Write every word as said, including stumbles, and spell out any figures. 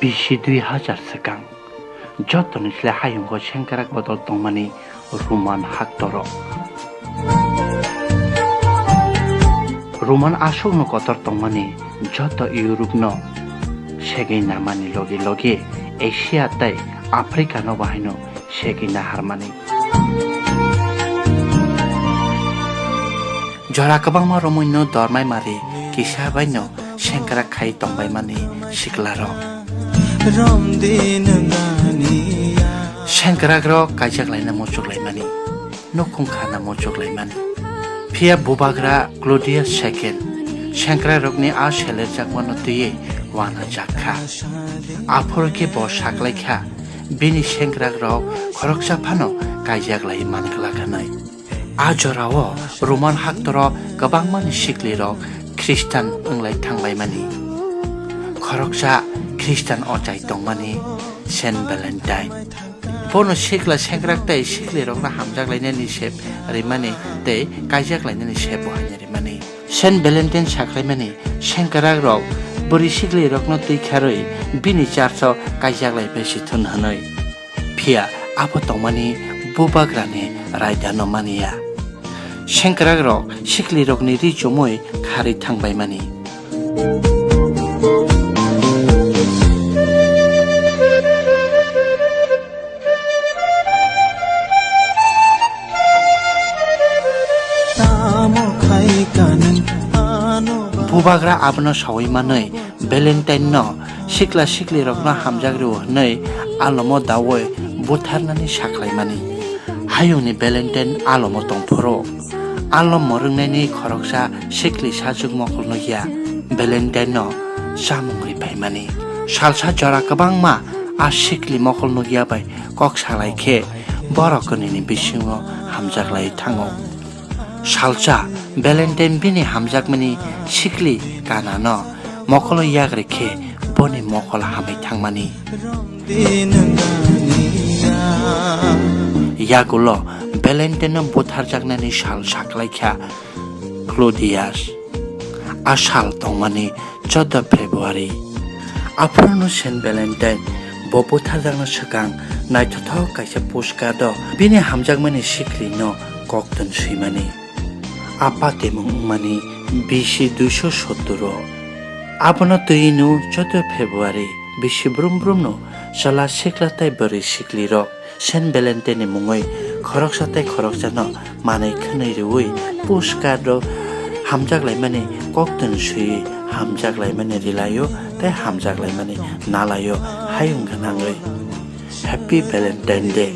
Bisi dui hajar swkang, jotoni sle hayungo sengkrak bodol tongmani Roman haktorok. Roman aswkno kotor tongmani joto Europe no segwi namani logi logi Asia tei Africa no bahaino segwi naharmani. Jora kwbangma romwi no dormai mari kisa bai no sengkrak khai tongbai mani sikla rok. Sengkrak rok kaijak laina muchuk lai mani, nukhung khana muchuk lai mani. Phiya bubagra Claudius second sengkrak rokni a selerjakmano twiwi uanajak kha. Aphuru khe bo saklai kha, bini sengkrak rok khoroksa phano kaijak lai man glak hwnwi. A jorao Roman haktoro kwbangmani siklirok Khristan wnglai thangbaimani. Khoroksa Khristan ochai tongmani Saint Valentine. Bono sikla sengkrak tei siklirokno hamjak lainani sep rimani tei kaijak lainani sep bo haino rimani. Saint Valentine saklaimani sengkrak rok bwrwi siklirokno twi kharwi bini church-o kaijak lai bai si thun hwnwi. Phiya abo tongmani bubagrani raidano maniya. Sengkrak rok siklirokni ri chumui kharwi thangbaimani. Bubagra abono saui manwi Valentine no sikla sikli rokno hamjak rw hwnwi alomo daui butharnani sakhlaimani. Hayungni Valentine alomo tongphuru alomo rwngnaini khoroksa sikli sajwk mokol nukya Valentine no chamung riphaimani. Salsa jora kwbangma a sikli mokol nukya bai kok salai khe borok kwnwini bisingo hamjak lai thango. Salsa Valentine bini hamjakmani sikli kanano mokolo yak rikhe boni mokol hamwi thangmani. Yagulo Valentine-no butharjaknani sal saklaikha Claudius. A sal tongmani choudo February. Aphuru Saint Valentine bo butharjakna swkang naithothok kaisa postcard-o bini hamjakmani siklino koktun swimani. A patimung wngmani B C duiso sottur o. Abono twi no choudo February B C brum brum no chwla sikla tei bwrwi siklirok Saint Valentine ni mungwi khoroksa tei khoroksano manwi khwnwi rwui postcard o hamjak laimani koktun swiwi hamjak laimani rilaio tei hamjak laimani nalaio hayung gwnangwi. Happy Valentine Day.